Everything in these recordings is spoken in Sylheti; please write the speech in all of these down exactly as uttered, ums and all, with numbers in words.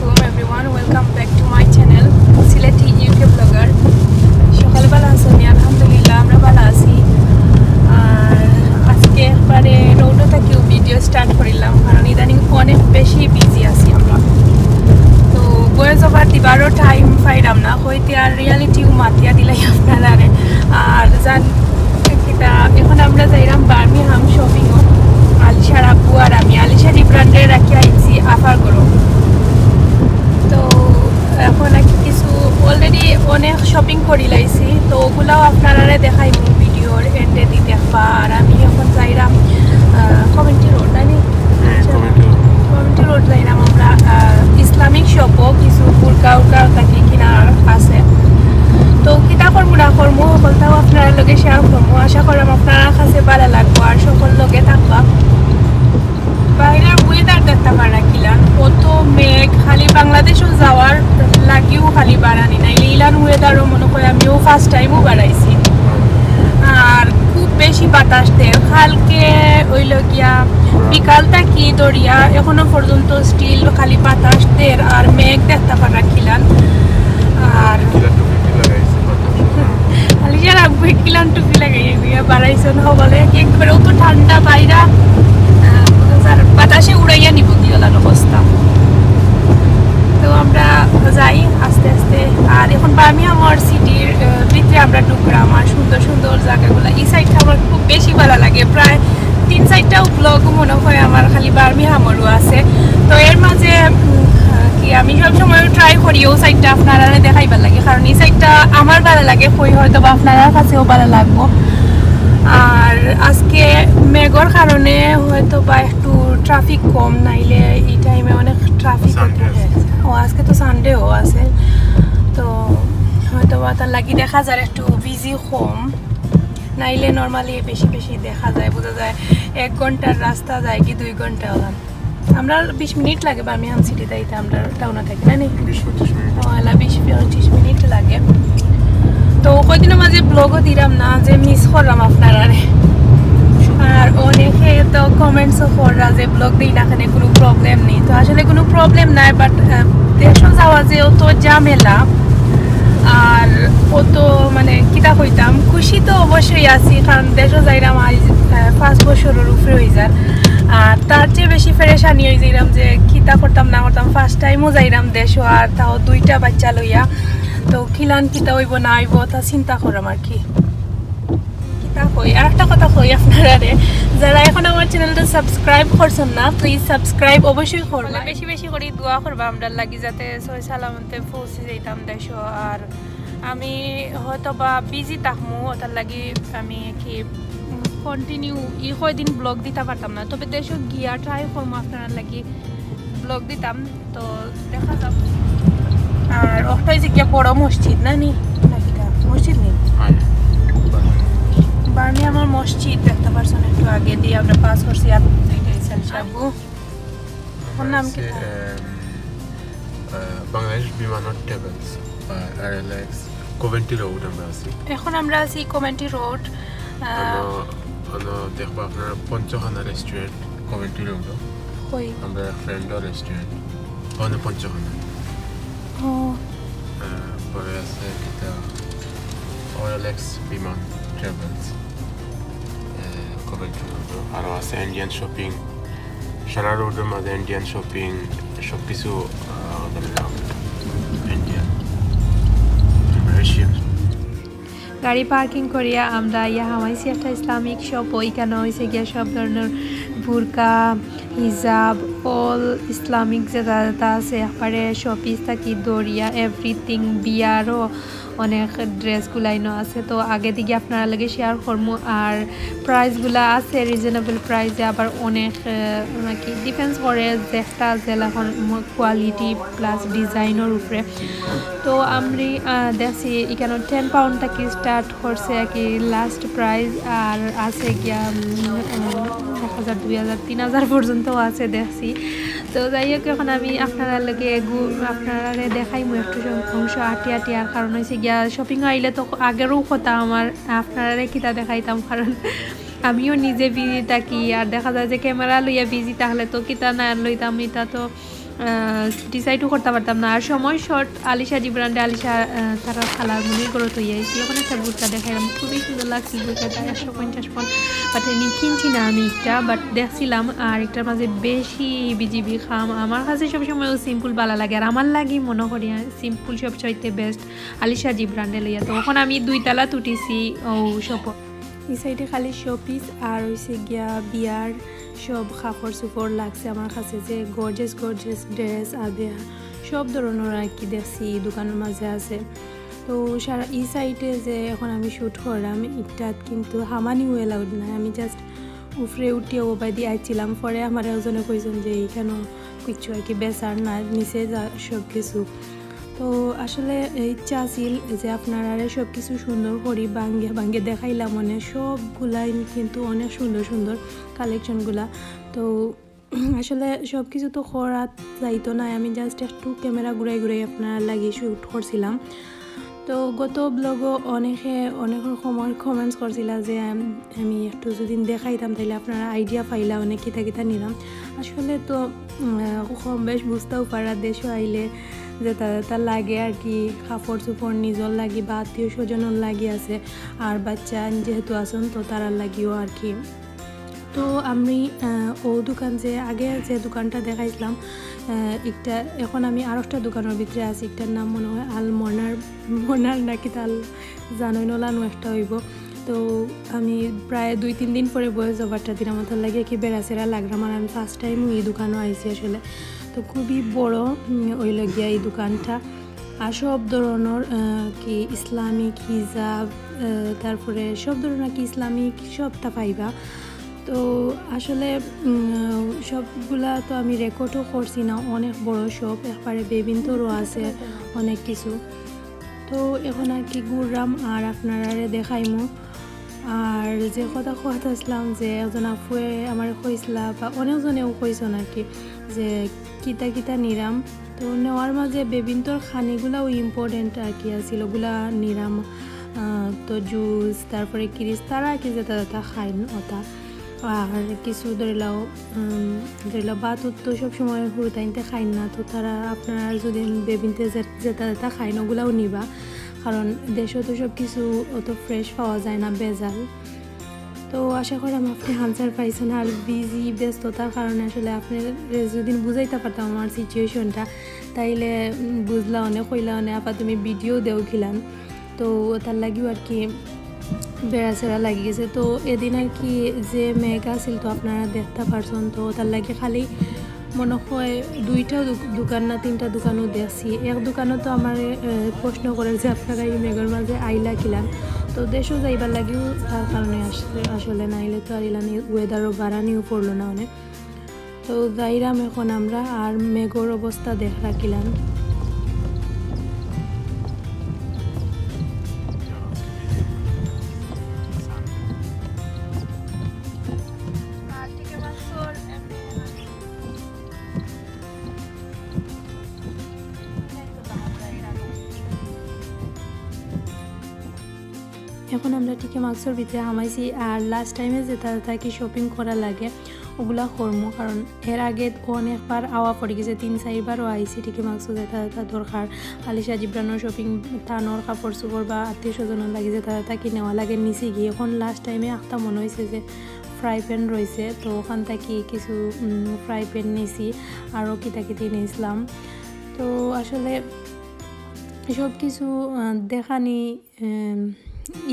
Hello everyone, welcome back to my channel, Sylheti UK blogger. সকালে ভালা আছইন নি? আলহামদুলিল্লাহ, আমরা ভালা আছি। আর আজকে একবারে রোডও থাকিও ভিডিও স্টার্ট করিলাম, কারণ ইদানিং অনেক বেশি বিজি আছি আমরা। তো ভয়েস ওভার দিবারও টাইম পাইরাম না, কইতে আর রিয়ালিটিও মাতিয়া দিলাই আপনারারে। আর জান কিতা, এখন আমরা যাইরাম বার্মিংহাম শপিংও। আলিশার আব্বু আর আমি, আলিশা রিব্রান্ডে রাখি আইছি আফার করো। তো এখন আর কি কিছু অলরেডি অনেক শপিং করি লাইছি, তো ওগুলাও আপনারারে দেখাইমু ভিডিওর এন্ডে দি দেখবা। আর আমি এখন যাইরাম কমিউনিটি রোড, তাই নি? Community road. কমিউনিটি রোড যাইরাম আমরা, আহ, ইসলামিক শপও কিছু বুরকা উরকা থাকি কিনার আছে। তো কিতা করমু না করমু, হকলতাও আপনারার লগে শেয়ার করমু। আশা করাম আপনারার কাছে ভালা লাগবো, আর সকল লগে থাকবা। বাইরের ওয়েদার দেখতা পাররা কিলান, অত মেঘ, খালি বাংলাদেশও যাওয়ার লাগিও খালি বারানি নাই। ইলান ওয়েদারও মনে করি আমিও ফার্স্ট টাইমও বারাইছি। আর খুব বেশি বাতাস দের। কালকে অইলো গিয়া বিকাল থাকি ধরিয়া এখনো পর্যন্ত স্টিল খালি বাতাস দের আর মেঘ দেখতা পাররা কিলান। আর আলিশার আব্বু কিলান টুপি লাগাইয়া গিয়া বারাইছইন হকলে, একবারে অত ঠান্ডা বাইরা, আহ, আর বাতাসে উড়াইয়া নিবো কি ওলার অবস্থা। তো আমরা যাই আস্তে আস্তে। আর এখন বার্মিংহামর সিটির, আহ, ভিতরে আমরা ঢুকরাম। আর সুন্দর সুন্দর জাগাগুলা, ই সাইডটা আমার খুব বেশি ভালা লাগে। প্রায় তিন চাইরটা ব্লগ মনে হয় আমার খালি বার্মিংহামরও আছে। তো এর মাঝে, উম, আহ, কি আমি সব সময় ট্রাই করি ও সাইডটা আপনারারে দেখাইবার লাগি, কারণ ই সাইডটা আমার ভালা লাগে, কই হয়তো বা আপনারার কাছেও ভালা লাগবো। আর আজকে মেঘর কারণে হয়তো বা একটু ট্রাফিক কম, নাইলে ই টাইমে অনেক ট্রাফিক সানডে থাকে। আছে। ও, আজকে তো সানডেও আছে, তো হয়তো বা তার লাগি দেখা যার একটু বিজি কম, নাইলে নর্মালি বেশি বেশি দেখা যায়, বুঝা যায় এক ঘন্টার রাস্তা যায় কি দুই ঘন্টা ওলান। আমরা বিশ মিনিট লাগে বার্মিংহাম সিটিত আইতে, আমরা টাউনো থাকি না নি? বিশ পঁচিশ মিনিট। ও, এলা বিশ পঁচিশ মিনিট লাগে। তো কয়দিনর মাঝে ব্লগও দিলাম না, যে মিস করলাম আপনারারে। আর অনেকে তো কমেন্টসও কররা যে ব্লগ দেই না কেনে, কোনো প্রবলেম নেই। তো আসলে কোনো প্রবলেম নাই, বাট দেশও যাওয়া যে অত ঝামেলা, আর অত মানে কিতা কইতাম, খুশি তো অবশ্যই আছি, কারণ দেশও যাইরাম আজ, আহ, পাঁচ বছরর উপরে অই যার। আর তার চেয়ে বেশি পেরেশানি অই যাইরাম যে কিতা করতাম না করতাম, ফার্স্ট টাইমও যাইরাম দেশও, আর তাও দুইটা বাচ্চা লইয়া। তো কিলান কিতা অইবো না অইবো তা চিন্তা করলাম আর কি। কিতা কই, আর একটা কথা কই আপনারারে, যারা এখন আমার চ্যানেলটা সাবস্ক্রাইব করছেন না, প্লিজ সাবস্ক্রাইব অবশ্যই করবা। বেশি বেশি করি দোয়া করবা আমরার লাগি, যাতে সহি সালামতে পৌঁছি যাইতাম দেশও। আর আমি হয়তো বা বিজি থাকমু, ওটার লাগি আমি কি কন্টিনিউ ই কয়দিন ব্লগ দিতা পারতাম না, তবে দেশও গিয়া ট্রাই করমু আপনারার লাগি ব্লগ দিতাম। তো দেখা যাক। আর ওটাই যে গিয়া বড় মসজিদ না নি, না কিতা? মসজিদ নি? বার্মিংহামর মসজিদ দেখতা পারছইন, একটু আগে দি আমরা পাস করছি। আর এইটাই সেলসাবু। ওর নাম কি? বাংলাদেশ বিমান ট্রাভেলস, আরএলএক্স, কভেন্ট্রি রোড আমরা আছি। এখন আমরা আছি কভেন্ট্রি রোড। দেখবা আপনারা পঞ্চখানা রেস্টুরেন্ট কভেন্ট্রি রোড। কই? আমরা ফ্রেন্ডর রেস্টুরেন্ট, ওখানে পঞ্চখানা। ও। আহ, পরে আছে কিতা, আরএলএক্স বিমান ট্রাভেলস, আহ, কভেন্ট্রি রোড। আরও আছে ইন্ডিয়ান শপিং, সারা রোডর মাঝে ইন্ডিয়ান শপিং, সব কিছু, আহ, ধরলাম ইন্ডিয়ান, এশিয়ান। গাড়ি পার্কিং করিয়া আমরা ইয়া হামাইছি একটা ইসলামিক শপ। ওইখানো অইছে গিয়া সব ধরনের বুরকা, হিজাব, অল ইসলামিক যেটা যেটা আছে, একবারে শপিস থাকি ধরিয়া এভরিথিং, বিয়ারও অনেক ড্রেস গুলাইনো আছে। তো আগে দিকে আপনারার লগে শেয়ার করমু। আর প্রাইসগুলা আছে রিজনেবল প্রাইসে, আবার অনেক, আহ, নাকি ডিপেন্ডস করে যে একটা জেলা কোয়ালিটি প্লাস ডিজাইনর উপরে। তো আমি, আহ, দেখছি এখানে টেন পাউন্ড থাকি স্টার্ট করছে আর কি লাস্ট প্রাইস, আর আছে গিয়া, উম, উম, এক হাজার, দুই হাজার, তিন হাজার পর্যন্ত আছে দেখছি। তো যাই হোক, এখন আমি আপনারার লগে গু-, আপনারারে দেখাইমু একটু সং-, অংশ আটি আটি। আর কারণ অইছে গিয়া শপিং আইলে তো আগেরও কথা আমার, আপনারারে কিতা দেখাইতাম, কারণ আমিও নিজে বিজি থাকি, আর দেখা যায় যে ক্যামেরা লইয়া বিজি থাকলে তো কিতা না লইতাম, এটা তো ডিসাইডও করতে পারতাম না। আর সময় শর্ট, আলিশা জিবরানরে আলিশা, আহ, তারা খালার মনির ঘরো থইয়া আইছিল, ওখানে একটা বুরকা দেখাইলাম, খুবই সুন্দর লাগছিল বুরকাটা, একশো পঞ্চাশ পন, বাট এমনি কিনছি না আমি একটা, বাট দেখছিলাম। আর একটার মাঝে বেশি হিবিজিবি খাম, আমার কাছে সবসময় ও সিম্পল ভালা লাগে, আর আমার লাগি মনে করি সিম্পল সব চাইতে বেস্ট। আলিশা জিবরানরে লইয়া তো এখন আমি দুই তালা তুটিছি ও শপ। এই সাইডে খালি শোপিস আর হইছে গিয়া বিয়ার সব কাপড় চোপড় লাগছে আমার কাছে, যে গর্জিয়াস গর্জিয়াস ড্রেস, আবেয়া, সব ধরনের আর কি দেখছি এই দোকানের মাঝে আছে। তো সারা এই সাইডে যে এখন আমি শ্যুট করলাম, ইটাত কিন্তু হামানিও অ্যালাউড নাই। আমি জাস্ট উপরে উঠিয়া ওবায়দি আইছিলাম, পরে আমার একজনে কইছেন যে এইখানে কিচ্ছু আর কি বেচার না, নিচে যা সব কিছু। তো আসলে ইচ্ছা আছিল যে আপনারারে সব কিছু সুন্দর করি ভাঙ্গে ভাঙ্গে দেখাইলাম, মানে সবগুলাই কিন্তু অনেক সুন্দর সুন্দর কালেকশনগুলা। তো আসলে সব কিছু তো করা যাইতো না, আমি জাস্ট একটু ক্যামেরা ঘুরাই ঘুরাই আপনারার লাগি শ্যুট করছিলাম। তো গত ব্লগও অনেকে অনেক রকমের কমেন্টস করছিলা যে আম-, আমি একটু যদি দেখাইতাম তাইলে আপনারা আইডিয়া পাইলা অনেক কিতা কিতা নিলাম। আসলে তো, উম, আহ, কম বেশ বুঝতেও পারা দেশও আইলে যেটা যেটা লাগে আর কি, কাপড় চোপড় নিজর লাগি বা আত্মীয় স্বজনর লাগি আছে, আর বাচ্চা যেহেতু আছেন তো তারার লাগিও আর কি। তো আমি, আহ, ও দোকান যে আগে যে দোকানটা দেখাইছিলাম, আহ, একটা, এখন আমি আর একটা দোকানের ভিতরে আছি, একটার নাম মনে হয় আল মনার, মনার নাকি তাল জানোই নলানো একটা হইব। তো আমি প্রায় দুই তিন দিন পরে ভয়েস ওভারটা দিলাম, ওটার লাগে কি বেড়াছেড়া লাগলাম। আর আমি ফার্স্ট টাইম এই দোকানও আইছি আসলে। তো খুবই বড়, উম, ওই লগিয়া এই দোকানটা। আর সব ধরনের, আহ, কি ইসলামিক হিজাব, আহ, তারপরে সব ধরনের কি ইসলামিক সবটা পাইবা। তো আসলে, উম, সবগুলা তো আমি রেকর্ডও করছি না, অনেক বড় শপ, একবারে বেবিন্তরও আছে অনেক কিছু। তো এখন আর কি ঘুরলাম আর আপনারারে দেখাইমু। আর যে কথা কইতে আসলাম যে একজন আপুয়ে আমারে কইছিলা বা অনেকজনেও কইছন আর কি যে কিতা কিতা নিরাম, তো নেওয়ার মাঝে বেবিন্তর খানিগুলাও ইম্পর্টেন্ট আর কি আছিল, ওগুলা নিরাম। আহ, তো জুস, তারপরে কিরিস, তারা আর কি যেটা যেটা খাইন ওটা। আর কিছু ধরি লও, উম, ধরি লও ভাত তো সবসময় হুরুতাইনতে খাইন না, তো তারা আপনারা যদি বেবিনতে যে-, যেটা যেটা খাইন ওগুলাও নিবা, কারণ দেশও তো সব কিছু অত ফ্রেশ পাওয়া যায় না, ভেজাল। তো আশা করি আপনি আনসার পাইছেন। আর বিজি ব্যস্ততার কারণে আসলে আপনি যদি বুঝাইতে পারতাম আমার সিচুয়েশনটা, তাইলে, উম, বুঝলা অনে, কইলা অনে, আপা তুমি ভিডিও দেও খিলান। তো তার লাগিও আর কি বেড়াছেড়া লাগি গেছে। তো এদিন আর কি যে মেঘ আছিল তো আপনারা দেখতে পারছেন, তো তার লাগি খালি মনে হয় দুইটা দু-, দোকান না তিনটা দোকানও দেখছি। এক দোকানও তো আমার, এ, প্রশ্ন করে যে আপনারা এই মেঘর মাঝে আইলা কিলান। তো দেশও যাইবার লাগিও তার কারণে আসলে, আসলে নাইলে তো আর ইলানি ওয়েদারও বাড়ানিও পড়লো না অনেক। তো যাইরাম এখন আমরা আর মেঘর অবস্থা দেখ রাখিলাম। এখন আমরা টিকে মার্কসর ভিতরে হামাইছি। আর লাস্ট টাইমে যেটা যেটা কি শপিং করা লাগে ওগুলা করমু, কারণ এর আগে অনেকবার আওয়া পড়ি গেছে, তিন চাইরবারও আইছি টিকে মার্কসও যেটা যেটা দরকার। আলিশা জিবরানর শপিং, তানর কাপড় চোপড় বা আত্মীয় স্বজনর লাগি যেটা যেটা কি নেওয়া লাগে নিছি গিয়া। এখন লাস্ট টাইমে একটা মনে হইছে যে ফ্রাই প্যান রইছে, তো ওখান থাকি কিছু, উম, ফ্রাই প্যান নিছি, আরও কিতা কিতি নিছিলাম। তো আসলে সব কিছু, আহ, দেখানি, উম,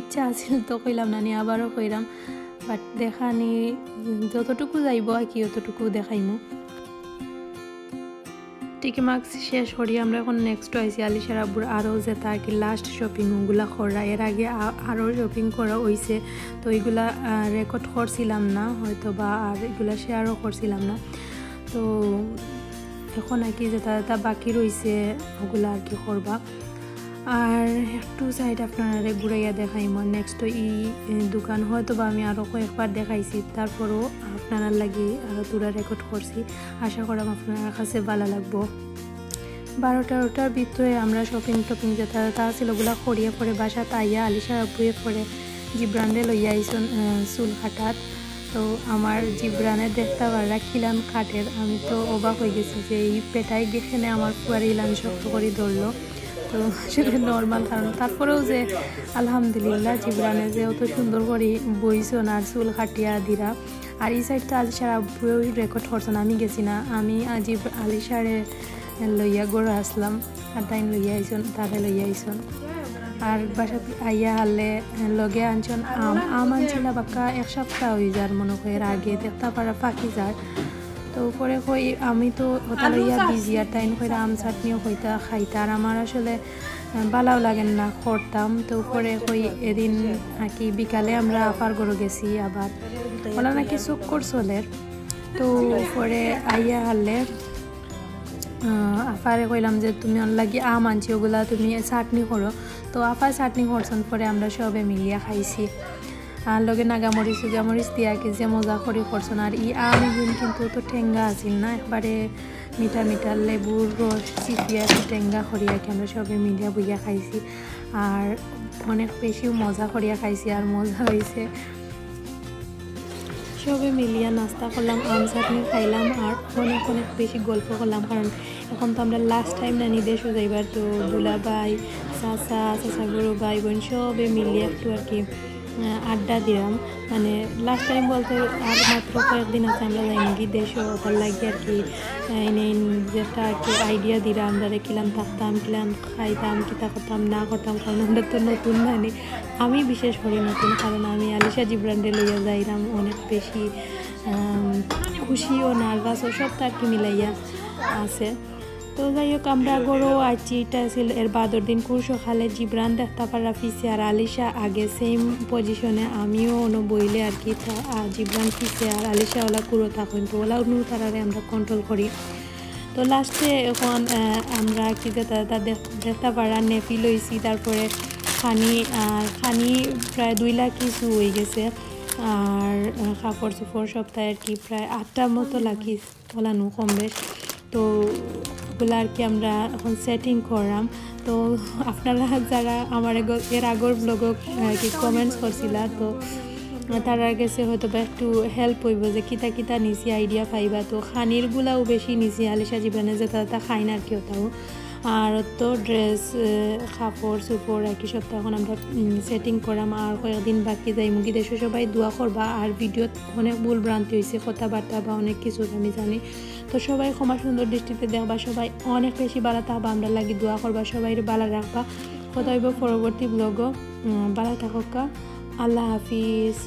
ইচ্ছা আছিল তো কইলাম না নি, আবারও কইরাম, বাট দেখানি যতটুকু যাইব আর কি অতটুকু দেখাইমু। টিকে মার্কস শেষ করি আমরা এখন নেক্সট আইছি আলিশার আব্বুর আরও যেটা আর কি লাস্ট শপিং ওগুলা করা। এর আগে আ-, আরও শপিং করা হইছে, তো ওইগুলা, আহ, রেকর্ড করছিলাম না হয়তো বা, আর এগুলা শেয়ারও করছিলাম না। তো এখন আর কি যেটা যেটা বাকি রইছে ওগুলা আর কি করবা। আর একটু সাইড আপনারারে ঘুরাইয়া দেখাইমু। নেক্সট তো এই, এ, দোকান হয়তো বা আমি আরও কয়েকবার দেখাইছি, তারপরেও আপনারার লাগি আরও থুড়া রেকর্ড করছি। আশা করাম আপনারার কাছে ভালা লাগবো। বারোটা তেরোটার ভিতরে আমরা শপিং টপিং যেটা যেটা আছিল ওগুলা করিয়া পরে বাসাত আইয়া আলিশার আব্বুয়ে পরে জিবরানরে লইয়া আইছন, আহ, চুল কাটাত। তো আমার জিবরানে দেখতা পাররা কিলান কাটের, আমি তো অবাক অই গেছি যে ই পেটাই গেছেনে আমার ফুয়ারে ইলান শক্ত করি ধরলো। তো আসলে নরমাল, কারণ তারপরেও যে আলহামদুলিল্লাহ জিবরানে যে অত সুন্দর করি বইছন আর চুল কাটিয়া দিরা। আর ই সাইডটা আলিশার আব্বুয়েউ রেকর্ড করছন, আমি গেছি না, আমি আজিব আলিশারে লইয়া ঘরো আছলাম, আর তাইন লইয়া আইছন, তারে লইয়া আইছন। আর বাসাত আইয়া হারলে লগে আনছন আম, আম আনছিলা বাক্কা এক সপ্তাহ অই যার মনো কয়, এর আগে দেখতা পাররা পাকি যার। তো পরে কই আমি তো ওটা লইয়া বিজি, আর তাইন কইরা আম চাটনিও কইতা খাইতা, আর আমার আসলে ভালাও লাগের না করতাম। তো পরে কই এদিন আর কি বিকালে আমরা আফার ঘরো গেছি, আবার ওলা নাকি চক্কর চলের। তো পরে আইয়া হারলে আহ, আফারে কইলাম যে তুমি ওর লাগি আম আনছি, ওগুলা তুমি চাটনি করো। তো আফায় চাটনি করছন, পরে আমরা সবে মিলিয়া খাইছি। আর লগে নাগামরিচ উগামরিচ দিয়া কি যে মজা করি করছন। আর ই আম ইগুন কিন্তু তো টেঙ্গা আছিল না, একবারে মিঠা মিঠা লেবুর রস চিপিয়া কি টেঙ্গা করি আর কি আমরা সবে মিলিয়া বইয়া খাইছি। আর অনেক বেশি মজা করিয়া খাইছি, আর মজা অইছে। সবে মিলিয়া নাস্তা করলাম, আম চাটনি খাইলাম, আর অনেক অনেক বেশি গল্প করলাম, কারণ এখন তো আমরা লাস্ট টাইম নানি দেশো যাইবার, তো দুলাভাই, চাচা, চাচা ঘরর ভাই বোন সবে মিলিয়া একটু আর কি আহ, আড্ডা দিলাম। মানে লাস্ট টাইম বলতে আর মাত্র কয়েকদিন আছে আমরা যাইমুগি দেশো, ওটার লাগি আর কি আহ, এনে যেটা আর কি আইডিয়া দিরা আমরারে কিলান থাকতাম, কিলান খাইতাম, কিতা করতাম না করতাম, কারণ আমরা তো নতুন নানি, আমি বিশেষ করি নতুন, কারণ আমি আলিশা জিবরানরে লইয়া যাইরাম অনেক বেশি আম, খুশিও নার্ভাসও সবতা আর কি মিলাইয়া আছে। তো যাই হোক, আমরা ঘরো আইছি, ইটা আছিল এর বাদর দিন। খুব সকালে জিবরান দেখতা পাররা পিছে আর আলিশা আগে সেম পজিশনে, আমিও অনো বইলে আর কি, তা, আহ, জিবরান পিছে আর আলিশা ওলা কুলো থাকইন, তো ওলা অনু তারারে আমরা কন্ট্রোল করি। তো লাস্টে এখন আহ, আমরা কি যেটা যেটা দেখ- দেখতা পাররা নেপি লইছি, তারপরে খানি, আর খানি প্রায় দুই লাখ কিছু অই গেছে, আর আহ, কাপড় চোপড় সবতায় আর কি প্রায় আটটার মতো লাগি ওলানো কম বেশ। তো ওগুলা আর কি আমরা এখন সেটিং করাম। তো আপনারা যারা আমার এগ- এর আগর ব্লগো আর কি কমেন্টস করছিলা, তো তারার গেছে হয়তো বা একটু হেল্প অইবো যে কিতা কিতা নিছি আইডিয়া পাইবা। তো খানির গুলাও বেশি নিছি, আলিশা জিবরানে যেটা যেটা খাইন আর কি ওটাও। আর তো ড্রেস, কাপড় চোপড় আর কি সবতা এখন আমরা সেটিং করাম। আর কয়েকদিন বাকি যাইমুগি দেশো, সবাই দোয়া করবা। আর ভিডিওত অনেক ভুল ভ্রান্তি অইছে, কথাবার্তা বা অনেক কিছু আমি জানি, তো সবাই ক্ষমা সুন্দর দৃষ্টিতে দেখবা। সবাই অনেক বেশি ভালা থাকবা, আমরার লাগি দোয়া করবা, সবাইরে ভালা রাখবা। কথা অইবো পরবর্তী ব্লগো। উম, ভালা থাকউক্কা, আল্লাহ হাফিজ।